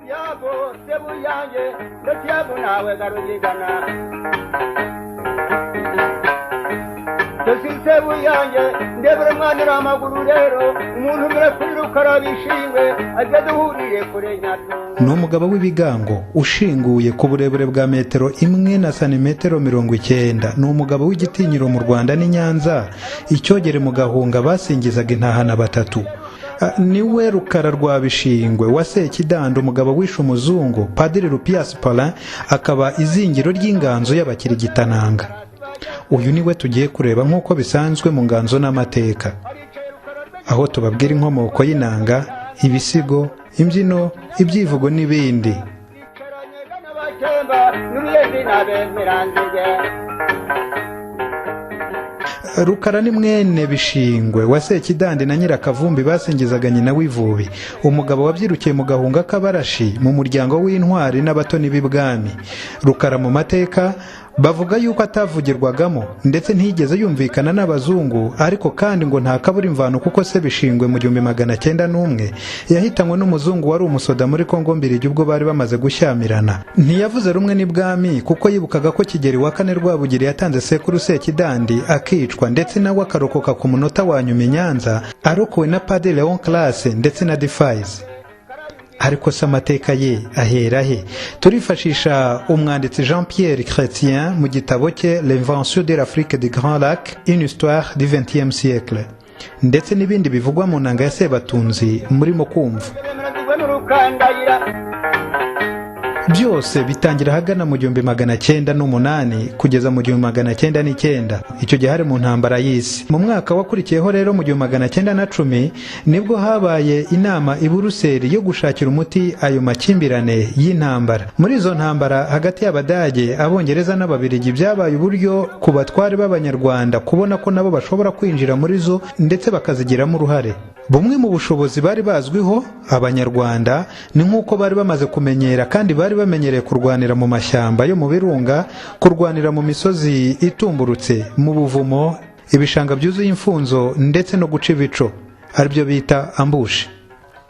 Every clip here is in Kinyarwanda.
Yabo sebuyange ndetse nawe garugigana Sebuyange ndebere mwanira amaguru rero umuntu mbere kuri Rukara bishingwe ajya duhurire kure nyato. Ni umugabo w'ibigango ushinguye ku burebure bwa metero 1 na santimetero 90. Ni umugabo w'igitinyiro mu Rwanda n'i Nyanza, icyogere mu Gahunga basingizaga intahana batatu. Niwe Rukara rwa Bishingwe wa Sekidanda, umugabo wishe umuzungu Padiri Rupias Paulin, akaba izingiro ry'inganzo y'abakirigitananga. Uyu niwe tugiye kureba nk'uko bisanzwe mu nganzo n'amateka, aho tubabwira inkomoko y'inanga, ibisigo, imbyino, ibyivugo n'ibindi. Rukara ni mwene Bishingwe wa Sekidandi na Nyirakavumbi basingizaga nyina w'ivubi, umugabo wabyirukiye mu Gahunga k'Abarashi mu muryango w'intwari n'abatoni b'ibwami. Rukara mu mateka bavuga yuko atavugirwagamo ndetse ntiyigeze yumvikana n'abazungu, ariko kandi ngo nta kabura imvano kuko se Bishingwe mu 1901 yahitanywe n'umuzungu wari umusoda muri Kongo Mbirigi ubwo bari bamaze gushyamirana. Ntiyavuze rumwe n'ibwami kuko yibukaga ko Kigeli wa kane Rwabugiri yatanze sekuru Sekidandi akicwa, ndetse nawe akarokoka ku munota wa nyuma i Nyanza arokowe na Padiri Leon Classe ndetse na Defies. Ariko se amateka ye ahera he? Turifashisha umwanditsi Jean Pierre Chrétien mu gitabo cye L'invention de l'Afrique du Grand Lac, une histoire du XXe siècle, ndetse n'ibindi bivugwa mu nanga ya Sebatunzi murimo kumva. Byose bitangira ahagana mu 1908 kugeza mu 1909, icyo gihe hari mu ntambara y'isi. Mu mwaka wakurikiyeho rero mu 1910 nibwo habaye inama i Buruseli yo gushakira umuti ayo makimbirane y'intambara. Muri izo ntambara hagati y'Abadage, Abongereza n'Ababirigi byabaye uburyo ku batware b'Abanyarwanda kubona ko nabo bashobora kwinjira muri zo ndetse bakazigiramo uruhare. Bumwe mu bushobozi bari bazwiho Abanyarwanda ni nk'uko bari bamaze kumenyera kandi bari bamenyereye kurwanira mu mashyamba yo mu birunga, kurwanira mu misozi itumburutse, mu buvumo, ibishanga byuzuye imfunzo ndetse no guca ibico, aribyo bita ambushe.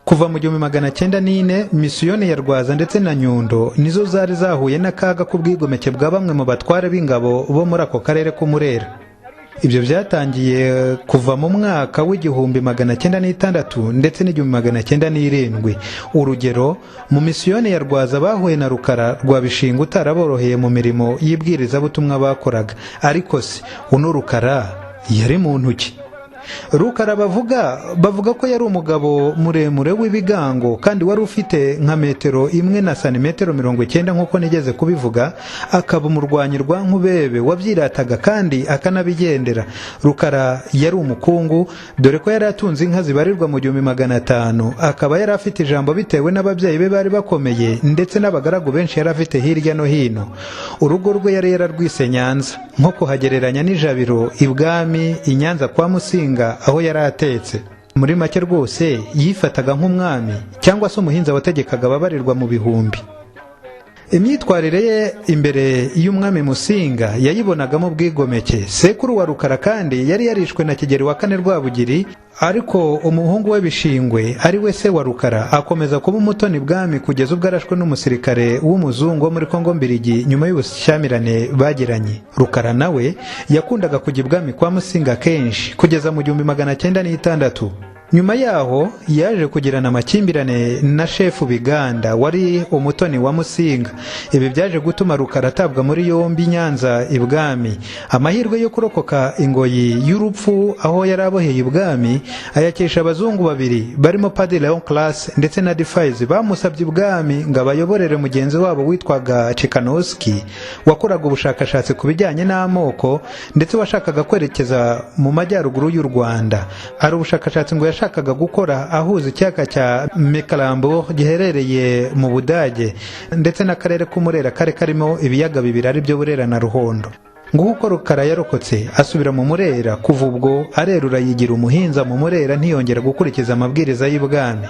Kuva mu 1904 misiyoni ya Rwaza ndetse na Nyundo nizo zari zahuye n'akaga k'ubwigomeke bwa bamwe mu batware b'ingabo bo muri ako karere k'Umurera. Ibyo byatangiye kuva mu mwaka w'1906 ndetse n'1907. Urugero, mu misiyoni ya Rwaza bahuye na Rukara rwa Bishingwe utaraboroheye mu mirimo y'ibwirizabutumwa bakoraga. Ariko se uno Rukara yari muntu ki? Rukara bavuga ko yari umugabo muremure w'ibigango kandi wari ufite nka metero 1 na santimetero 90 nk'uko nigeze kubivuga, akaba umurwanyi rwa nkubebe wabyirataga kandi akanabigendera. Rukara yari umukungu, dore ko yari atunze inka zibarirwa mu 1500, akaba yari afite ijambo bitewe n'ababyeyi be bari bakomeye ndetse n'abagaragu benshi yari afite hirya no hino. Urugo rwe yari yararwise Nyanza, nko kuhagereranya n'Ijabiro ibwami i Nyanza kwa Musinga aho yari atetse. Muri make rwose yifataga nk'umwami cyangwa se umuhinza wategekaga ababarirwa mu bihumbi. Imyitwarire ye imbere y'umwami Musinga yayibonagamo ubwigomeke. Sekuru wa Rukara kandi yari yarishwe na Kigeli wa kane Rwabugiri, ariko umuhungu we Bishingwe ari we se wa Rukara akomeza kuba umutoni bwami kugeza ubwo arashwe n'umusirikare w'umuzungu wo muri Kongo Mbirigi nyuma y'ubushyamirane bagiranye. Rukara nawe yakundaga kujya ibwami kwa Musinga kenshi kugeza mu 1906. Nyuma yaho yaje kugirana amakimbirane na shefu Biganda wari umutoni wa Musinga. Ibi byaje gutuma Rukara atabwa muri yombi Nyanza ibwami. Amahirwe yo kurokoka ingoyi y'urupfu aho yari aboheye ibwami ayakesha abazungu babiri barimo Padiri Leon Classe ndetse na Defies bamusabye ibwami ngo abayoborere mugenzi wabo witwaga Cekanoski, wakoraga ubushakashatsi ku bijyanye n'amoko ndetse washakaga kwerekeza mu majyaruguru y'u Rwanda. Hari ubushakashatsi ngo yashakaga gukora ahuza icyaka cya Mecklenburg giherereye mu Budage ndetse n'akarere k'Umurera kari karimo ibiyaga bibiri aribyo Burera na Ruhondo. Nguko Rukara yarokotse asubira mu Murera. Kuva ubwo arerura yigira umuhinza mu Murera, ntiyongera gukurikiza amabwiriza y'ibwami.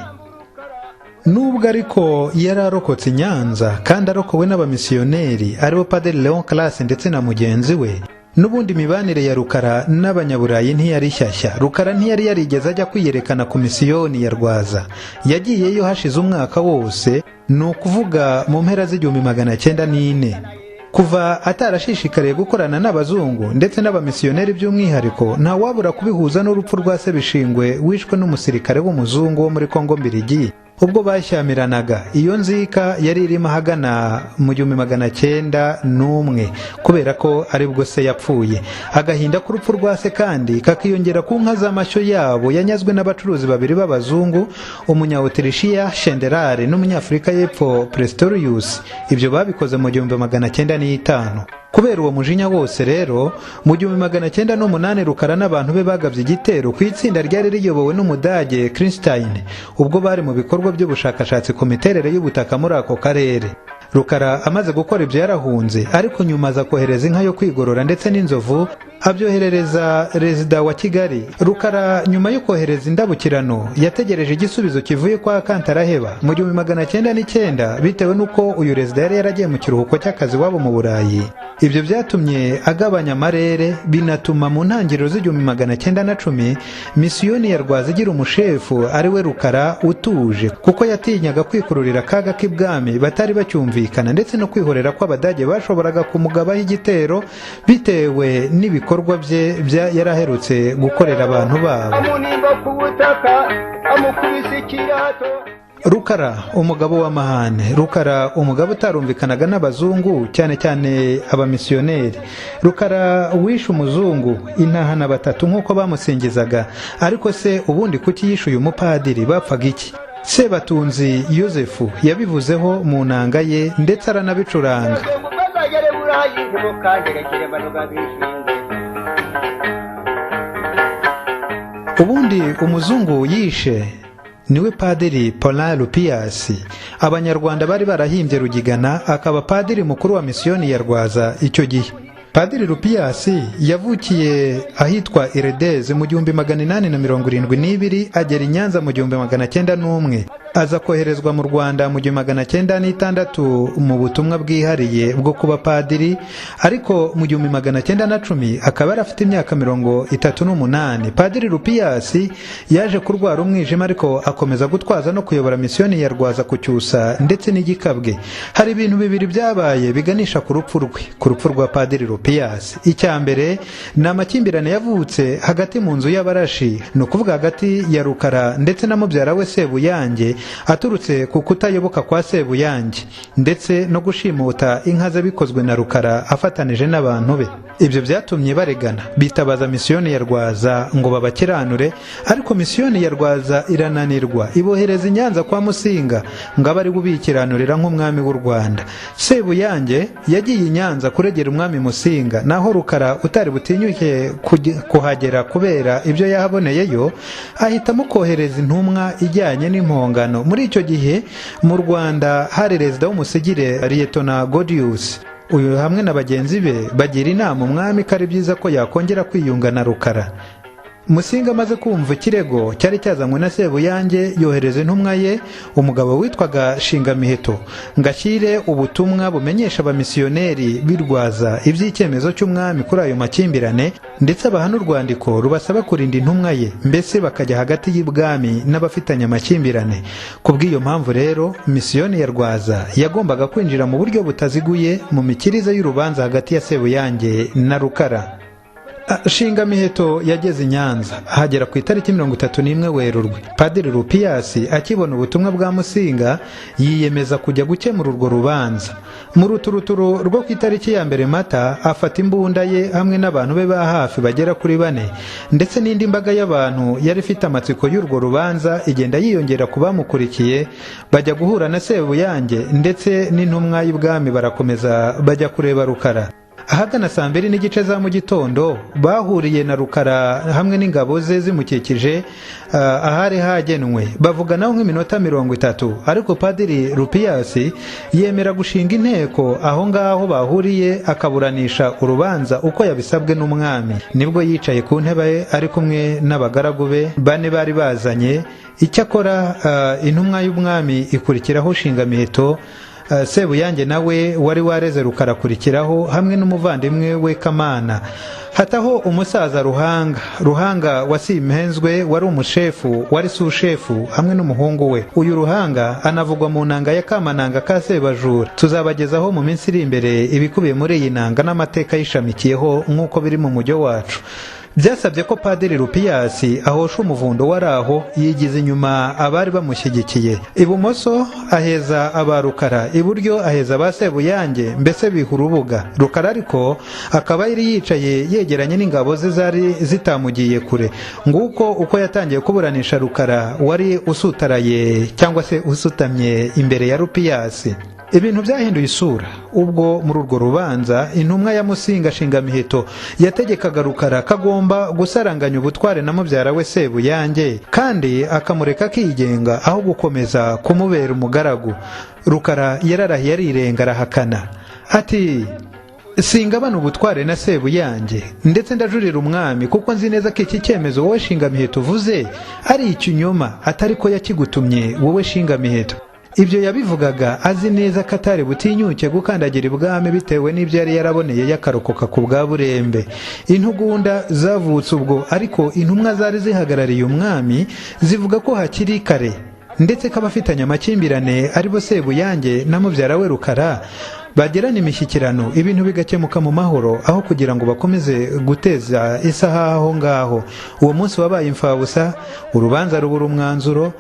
Nubwo ariko yari arokotse i Nyanza kandi arokowe n'abamisiyoneri aribo Padiri Leon Classe ndetse na mugenzi we, N'ubundi imibanire ya Rukara n'Abanyaburayi ntiyari shyashya. Rukara ntiyari yarigeze ajya kwiyerekana ku misiyoni ya Rwaza. Yagiyeyo hashize umwaka wose, ni ukuvuga mu mpera z'1904. Kuva atarashishikariye gukorana n'abazungu ndetse n'abamisiyoneri by'umwihariko, ntawabura kubihuza n'urupfu rwa Sebishingwe wishwe n'umusirikare w'umuzungu wo muri Kongo Mbirigi ubwo bashyamiranaga. Iyo nzika yari irimo ahagana mu 1901, kubera ko aribwo se yapfuye. Agahinda k'urupfu rwa se kandi kakiyongera ku nka z'amashyo yabo yanyazwe n'abacuruzi babiri b'abazungu, Umunyawutirishiya Shenderare n'Umunyafurika y'Epfo Prestorius. Ibyo babikoze mu 1905. Kubera uwo mujinya wose rero, mu 1908 Rukara n'abantu be bagabye igitero ku itsinda ryari riyobowe n'Umudage Christine, ubwo bari mu bikorwa by'ubushakashatsi ku miterere y'ubutaka muri ako karere. Rukara amaze gukora ibyo yarahunze, ariko nyuma aza kohereza inka yo kwigorora ndetse n'inzovu, abyoherereza Rezida wa Kigali. Rukara nyuma yo kohereza indabukirano yategereje igisubizo kivuye kwa Kantaraheba. Mu 1909, bitewe n'uko uyu Rezida yari yaragiye mu kiruhuko cy'akazi iwabo mu Burayi, ibyo byatumye agabanya amarere, binatuma mu ntangiriro z'1910 misiyoni ya Rwaza igira umushefu ari we Rukara utuje, kuko yatinyaga kwikururira akaga k'ibwami batari bacyumvikana, ndetse no kwihorera kw'Abadage bashoboraga kumugabaho igitero bitewe n'ibikorwa bye yari aherutse gukorera abantu babo. Amunimba ku butaka, amukubise ikirato. Rukara umugabo w'amahane, Rukara umugabo utarumvikanaga n'abazungu, cyane cyane abamisiyoneri, Rukara wishe umuzungu intahana batatu nk'uko bamusingizaga. Ariko se ubundi kuki yishe uyu mupadiri? Bapfaga iki? Sebatunzi Yosefu yabivuzeho mu nanga ye ndetse aranabicuranga. Ngo bazagere Burayi ntimukangerekere banuga bishingwe. Ubundi umuzungu yishe niwe Padiri Paulin Lupiyasi, Abanyarwanda bari barahimbye Rugigana, akaba padiri mukuru wa misiyoni ya Rwaza icyo gihe. Padiri Lupiyasi yavukiye ahitwa Iredeze mu 1872, agera i Nyanza mu 1901, aza koherezwa mu Rwanda mu 1906 mu butumwa bwihariye bwo kuba padiri, ariko mu 1910 akaba yari afite imyaka 38. Padiri Lupiyasi yaje kurwara umwijima, ariko akomeza gutwaza no kuyobora misiyoni ya Rwaza ku Cyusa ndetse n'Igikabwe. Hari ibintu bibiri byabaye biganisha ku rupfu rwe, ku rupfu rwa Padiri Lupiyasi. Icya mbere ni amakimbirane yavutse hagati mu nzu y'Abarashi, ni ukuvuga hagati ya Rukara ndetse na mubyara we Sebuyange, aturutse ku kutayoboka kwa Sebuyange ndetse no gushimuta inka ze bikozwe na Rukara afatanije n'abantu be. Ibyo byatumye baregana, bitabaza misiyoni ya Rwaza ngo babakiranure, ariko misiyoni ya Rwaza irananirwa, ibohereza i Nyanza kwa Musinga ngo abe ari bubikiranurira nk'umwami w'u Rwanda. Sebuyange yagiye i Nyanza kuregera umwami Musinga, naho Rukara utari butinyuke kuhagera kubera ibyo yahaboneyeyo, ahitamo kohereza intumwa ijyanye n'impongano. Muri icyo gihe mu Rwanda hari Rezida w'umusigire, Liyetona Godius. Uyu hamwe na bagenzi be bagira inama umwami ko ari byiza ko yakongera kwiyunga na Rukara. Musinga amaze kumva ikirego cyari cyazanywe na Sebuyange, yohereza intumwa ye, umugabo witwaga Shingamiheto, ngo ashyire ubutumwa bumenyesha abamisiyoneri b'Irwaza iby'icyemezo cy'umwami kuri ayo makimbirane, ndetse abaha n'urwandiko rubasaba kurinda intumwa ye, mbese bakajya hagati y'ibwami n'abafitanye amakimbirane. Ku bw'iyo mpamvu rero, misiyoni ya Rwaza yagombaga kwinjira mu buryo butaziguye mu mikirize y'urubanza hagati ya Sebuyange na Rukara. Shingamiheto yageze i Nyanza ahagera ku itariki 31 Werurwe. Padiri Rupiyasi akibona ubutumwa bwa Musinga yiyemeza kujya gukemura urwo rubanza. Mu ruturuturu rwo ku itariki ya 1 Mata, afata imbunda ye hamwe n'abantu be ba hafi bagera kuri bane, ndetse n'indi mbaga y'abantu yari ifite amatsiko y'urwo rubanza igenda yiyongera ku bamukurikiye, bajya guhura na Sebuyange ndetse n'intumwa y'ibwami, barakomeza bajya kureba Rukara. Ahagana saa 2:30 za mu gitondo bahuriye na Rukara hamwe n'ingabo ze zimukikije ahari hagenwe, bavuganaho nk'iminota 30, ariko Padiri Rupiyasi yemera gushinga inteko aho ngaho bahuriye, akaburanisha urubanza uko yabisabwe n'umwami. Nibwo yicaye ku ntebe ye ari kumwe n'abagaragu be bane bari bazanye. Icyakora intumwa y'umwami ikurikiraho Shingamiheto. Sebuyange nawe wari wareze Rukara akurikiraho hamwe n'umuvandimwe we Kamana. Hataho umusaza Ruhanga, Ruhanga wa Simpenzwe wari umushefu, wari sushefu hamwe n'umuhungu we. Uyu Ruhanga anavugwa mu nanga ya Kamananga ka Sebajura. Tuzabagezaho mu minsi iri imbere ibikubiye muri iyi nanga n'amateka yishamikiyeho nk'uko biri mu mujyo wacu. Byasabye ko Padiri Rupiyasi ahosha umuvundo wari aho, yigiza inyuma abari bamushyigikiye. Ibumoso aheza aba Rukara, iburyo aheza ba Sebuyange, mbese biha urubuga. Rukara ariko akaba yari yicaye yegeranye n'ingabo ze zari zitamugiye kure. Nguko uko yatangiye kuburanisha Rukara wari usutaraye cyangwa se usutamye imbere ya Rupiyasi. Ibintu byahinduye isura ubwo muri urwo rubanza intumwa ya Musinga Shingamiheto yategekaga Rukara ko agomba gusaranganya ubutware na mubyara we Sebuyange, kandi akamureka akigenga aho gukomeza kumubera umugaragu. Rukara yararahiye arirenga, arahakana ati: "Singabana ubutware na Sebuyange, ndetse ndajurira umwami, kuko nzi neza ko iki cyemezo wowe Shingamiheto uvuze ari ikinyoma, atari ko yakigutumye wowe Shingamiheto." Ibyo yabivugaga azi neza ko atari butinyuke gukandagira ibwami bitewe n'ibyo yari yaraboneye yakarokoka ku bwa Burembe. Intugunda zavutse ubwo, ariko intumwa zari zihagarariye umwami zivuga ko hakiri kare, ndetse ko abafitanye amakimbirane ari bo Sebuyange na mubyara we Rukara bagirana imishyikirano, ibintu bigakemuka mu mahoro, aho kugira ngo bakomeze guteza isaha aho ngaho. Uwo munsi wabaye imfabusa, urubanza rubura umwanzuro,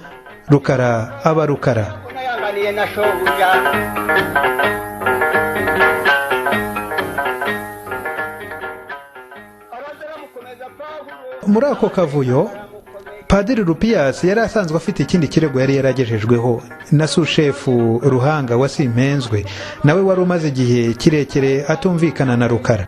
Rukara aba Rukara. Nayanganiye na shobuja. Muri ako kavuyo, Padiri Rupiyasi yari asanzwe afite ikindi kirego yari yaragejejweho na sushefu Ruhanga wa Simpenzwe, nawe wari umaze igihe kirekire atumvikana na Rukara.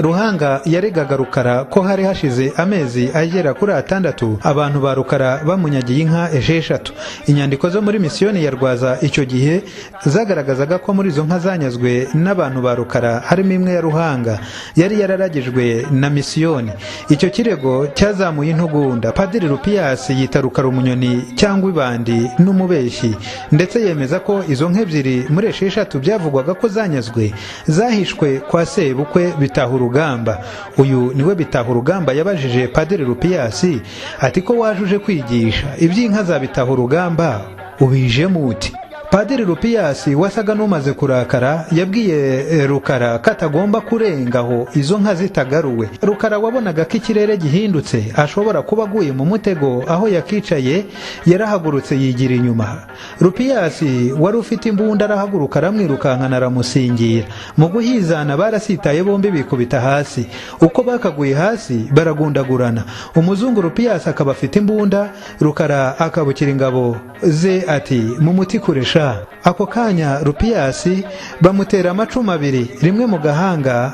Ruhanga yaregaga Rukara ko hari hashize amezi agera kuri 6 abantu ba Rukara bamunyagiye inka 6. Inyandiko zo muri misiyoni ya Rwaza icyo gihe zagaragazaga ko muri izo nka zanyazwe n'abantu ba Rukara harimo imwe ya Ruhanga yari yararagijwe na misiyoni. Icyo kirego cyazamuye intugunda. Padiri Rupiyasi yita Rukara umunyoni cyangwa ibandi n'umubeshyi, ndetse yemeza ko izo nka 2 muri 6 byavugwaga ko zanyazwe zahishwe kwa sebukwe Bitaha Urugamba. Uyu niwe Bitaha Urugamba yabajije Padiri Rupiyasi ati: "Ko waje uje kwigisha iby'inka za Bitaha Urugamba, ubijemo uti?" Padiri Rupiyasi wasaga n'umaze kurakara yabwiye Rukara ko atagomba kurenga aho izo nka zitagaruwe. Rukara wabonaga ko ikirere gihindutse, ashobora kuba aguye mu mutego, aho yakicaye yarahagurutse yigira inyuma. Rupiyasi wari ufite imbunda arahaguruka, aramwirukankana, aramusingira. Mu guhizana barasitaye bombi bikubita hasi. Uko bakaguye hasi baragundagurana, umuzungu Rupiyasi akaba afite imbunda, Rukara akabukira ingabo ze ati: "Mumutikure sha." Ako kanya Rupiyasi bamutera amacumu 2, rimwe mu gahanga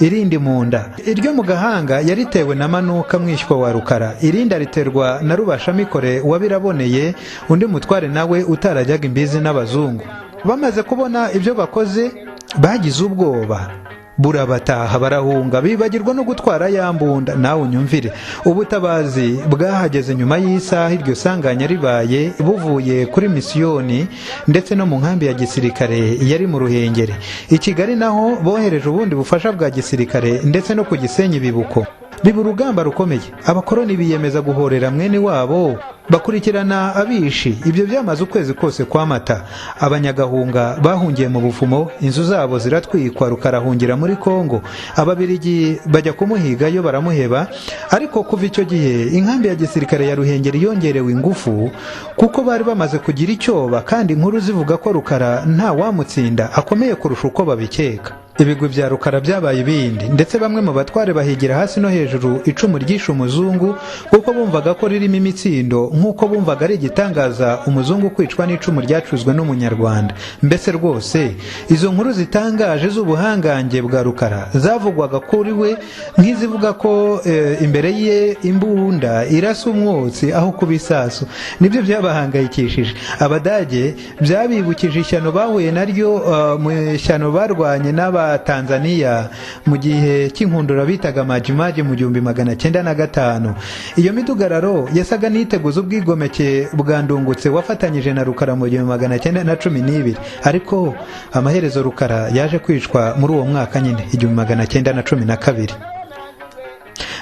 irindi mu nda. Iryo mu gahanga yaritewe na Manuka mwishywa wa Rukara, irindi ariterwa na Rubashamikore wabiraboneye, undi mutware nawe utarajyaga imbizi n'abazungu. Bamaze kubona ibyo bakoze bagize ubwoba burabataha, barahunga, bibagirwa no gutwara ya mbunda. Nawe unyumvire, ubutabazi bwahageze nyuma y'isaha iryo sanganya ribaye, buvuye kuri misiyoni ndetse no mu nkambi ya gisirikare yari mu Ruhengeri. I Kigali naho bohereje ubundi bufasha bwa gisirikare, ndetse no ku Gisenyi bibuko biba urugamba rukomeye. Abakoroni biyemeza guhorera mwene wabo, bakurikirana abishi. Ibyo byamaze ukwezi kose kwa Mata. Abanyagahunga bahungiye mu buvumo, inzu zabo ziratwikwa. Rukarahungira muri Kongo, Ababirigi bajya kumuhigayo baramuheba. Ariko kuva icyo gihe inkambi ya gisirikare ya Ruhengeri yongerewe ingufu, kuko bari bamaze kugira icyoba, kandi inkuru zivuga ko Rukara nta wamutsinda, akomeye kurusha uko babikeka. Ibigwi bya Rukara byabaye ibindi, ndetse bamwe mu batware bahigira hasi no hejuru icumu ryishe umuzungu, kuko bumvaga ko ririmo imitsindo, nk'uko bumvaga ari igitangaza umuzungu kwicwa n'icumu ryacuzwe n'umunyarwanda. Mbese rwose izo nkuru zitangaje z'ubuhangange bwa Rukara zavugwaga kuri we nk'izivuga ko imbere ye imbunda irasa umwotsi aho kuba isasu, nibyo byabahangayikishije. Abadage byabibukije ishyano bahuye naryo mu ishyano barwanye n'aba wa Tanzania mu gihe cy'inkundura bitaga Majimaji mu 1905. Iyo midugararo yasaga n'iteguza ubwigomeke bwa Ndungutse wafatanyije na Rukara mu 1912, ariko amaherezo Rukara yaje kwicwa muri uwo mwaka nyine, 1912.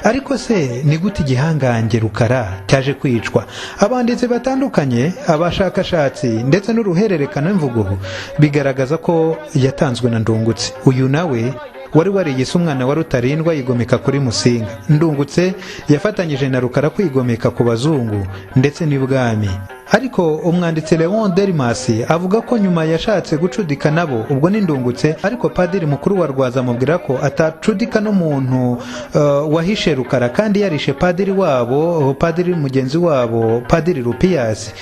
Ariko se ni gute igihangange Rukara cyaje kwicwa? Abanditsi batandukanye, abashakashatsi ndetse n'uruhererekane mvugo bigaragaza ko yatanzwe na Ndungutse. Uyu nawe wari wariyise umwana wa Rutarindwa, yigomeka kuri Musinga. Ndungutse yafatanyije na Rukara kwigomeka ku bazungu ndetse n'ibwami, ariko umwanditsi Leon Delmas avuga ko nyuma yashatse gucudika nabo, ubwo ni Ndungutse, ariko padiri mukuru wa Rwaza amubwira ko atacudika n'umuntu wahishe Rukara kandi yarishe padiri wabo, padiri mugenzi wabo, Padiri Rupiyasi.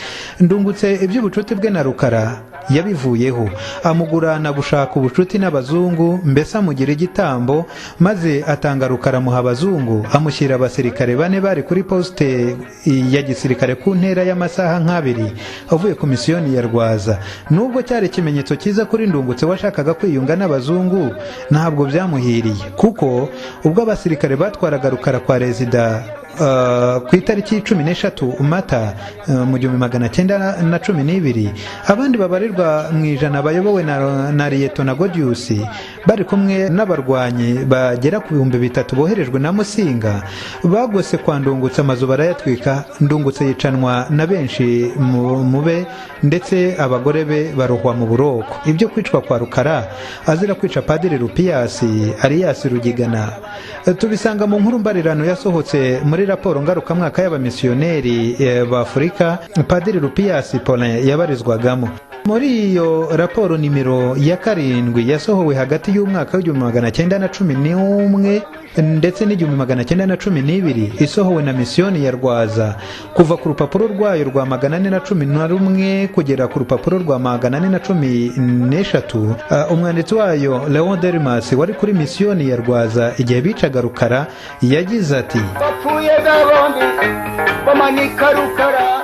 Ndungutse iby'ubucuti bwe na Rukara yabivuyeho, amugurana gushaka ubucuti n'abazungu, mbese amugira igitambo, maze atanga Rukara amuha abazungu, amushyira abasirikare bane bari kuri posite ya gisirikare ku ntera y'amasaha nk'abiri avuye ku misiyoni ya Rwaza. Nubwo cyari ikimenyetso cyiza kuri Ndungutse washakaga kwiyunga n'abazungu, ntabwo byamuhiriye, kuko ubwo abasirikare batwaraga Rukara kwa Rezida ku itariki 13 Mata mu 1912, abandi babarirwa mu ijana bayobowe na Liyetona Godius bari kumwe n'abarwanyi bagera ku 3000 boherejwe na Musinga, bagose kwa Ndungutse, amazu barayatwika. Ndungutse yicanwa na benshi mu be, ndetse abagore be barohwa mu buroko. Ibyo kwicwa kwa Rukara azira kwica Padiri Rupiyasi Ariyasi Rugigana tubisanga mu nkuru mbarirano yasohotse muri raporo ngarukamwaka y'abamisiyoneri b'Afurika Padiri Rupiyasi Paulin yabarizwagamo. Muri iyo raporo nimero ya 7 yasohowe hagati y'umwaka w'1911 ndetse n'1912, isohowe na misiyoni ya Rwaza, kuva ku rupapuro rwayo rwa 411 kugera ku rupapuro rwa 413, umwanditsi wayo Leon Delmas wari kuri misiyoni ya Rwaza igihe bicaga Rukara yagize ati: Bapfuye gabombi bamanika Rukara.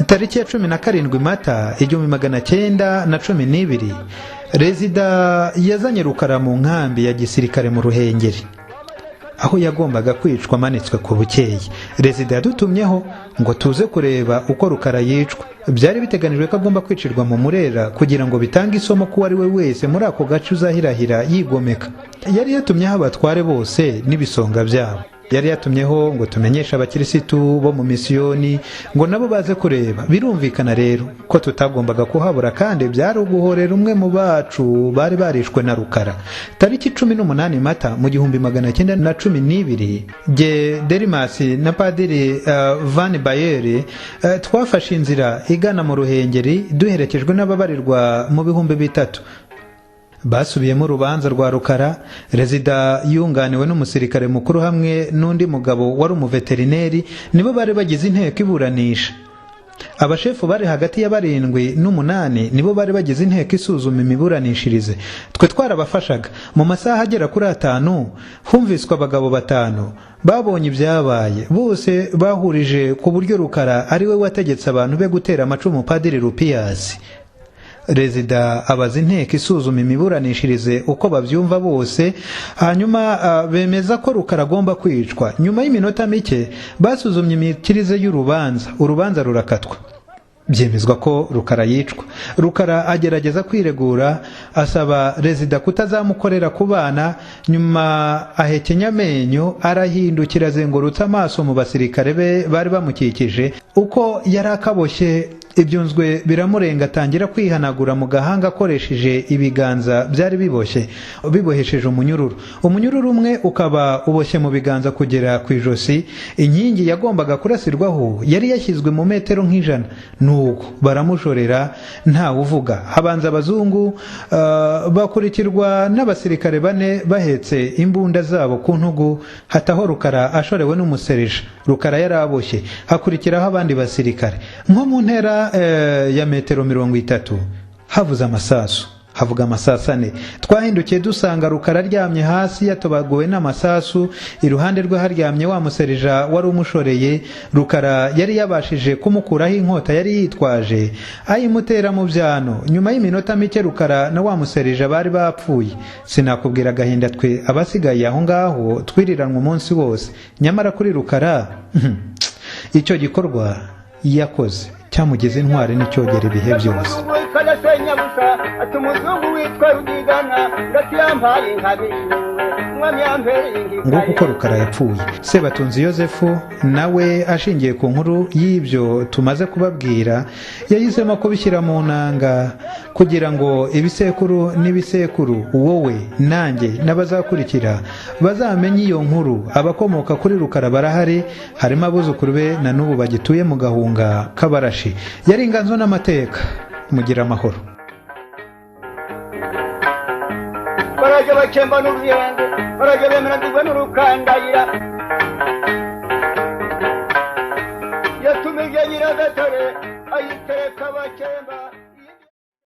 Tariki ya 17 Mata 1912, Rezida yazanye Rukara mu nkambi ya gisirikare mu Ruhengeri, aho yagombaga kwicwa amanitswe ku bukeye. Rezida yadutumyeho ngo tuze kureba uko Rukara yicwa. Byari biteganijwe ko agomba kwicirwa mu Murera kugira ngo bitange isomo ko uwo ari we wese muri ako gace uzahirahira yigomeka. Yari yatumyeho abatware bose n'ibisonga byabo. Yari yatumyeho ngo tumenyeshe abakirisitu bo mu misiyoni ngo nabo baze kureba. Birumvikana rero ko tutagombaga kuhabura, kandi byari uguhorera umwe mu bacu bari barishwe na Rukara. Tariki 18 Mata mu 1912, jye Derimasi na Padiri Van Bayeri twafashe inzira igana mu Ruhengeri duherekejwe n'ababarirwa mu 3000. Basubiyemo urubanza rwa Rukara. Rezida yunganiwe n'umusirikare mukuru hamwe n'undi mugabo wari umuveterineri, nibo bari bagize inteko iburanisha. Abashefu bari hagati ya barindwi n'umunani nibo bari bagize inteko isuzuma imiburanishirize. Twe twarabafashaga. Mu masaha agera kuri 5 humviswe abagabo batanu babonye ibyabaye. Bose bahurije ku buryo Rukara ari we wategetse abantu be gutera amacumu Padiri Rupiyasi. Rezida abaza inteko isuzuma imiburanishirize uko babyumva bose, hanyuma bemeza ko Rukara agomba kwicwa. Nyuma y'iminota mike basuzumye imikirize y'urubanza, urubanza rurakatwa, byemezwa ko Rukara yicwa. Rukara agerageza kwiregura, asaba Rezida kutazamukorera ku bana. Nyuma ahekenya amenyo, arahindukira, azengurutsa amaso mu basirikare be bari bamukikije uko yari akaboshye, ibyunzwe biramurenga, atangira kwihanagura mu gahanga akoresheje ibiganza byari biboshye, bibohesheje umunyururu. Umunyururu umwe ukaba uboshye mu biganza kugera ku ijosi. Inkingi yagombaga kurasirwaho yari yashyizwe mu metero nk'100. Nuko baramushorera ntawe uvuga. Habanza abazungu, bakurikirwa n'abasirikare bane bahetse imbunda zabo ku ntugu, hataho Rukara ashorewe n'umuserija. Rukara yari aboshye. Hakurikiraho abandi basirikare. Nko mu ntera ya metero 30 havuze amasasu. Havuga amasasu ane. Twahindukiye dusanga Rukara aryamye hasi yatobaguwe n'amasasu, iruhande rwe haryamye wa muserija wari umushoreye. Rukara yari yabashije kumukuraho inkota yari yitwaje, ayimutera mu byano. Nyuma y'iminota mike Rukara na wa muserija bari bapfuye. Sinakubwira agahinda twe abasigaye aho ngaho twiriranwa umunsi wose. Nyamara kuri Rukara icyo gikorwa yakoze cyamugize intwari n'icyogera ibihe byose. Busa ati umuzungu witwa Rugigana ngati yampaye inkabishiwe, umwami yampereye. Nguko uko Rukara yapfuye. Sebatunzi Yosefu nawe, ashingiye ku nkuru y'ibyo tumaze kubabwira, yahisemo kubishyira mu nanga kugira ngo ibisekuru n'ibisekuru, wowe nanjye n'abazakurikira, bazamenye iyo nkuru. Abakomoka kuri Rukara barahari, harimo abuzukuru be na n'ubu bagituye mu Gahunga k'Abarashi. Yari Inganzo n'Amateka. Mugira amahoro. Barajya bakemba n'uruyenge, barajya bemera ndigwe n'urukandayira. Yatumije Nyiragatare ayitereka bakemba.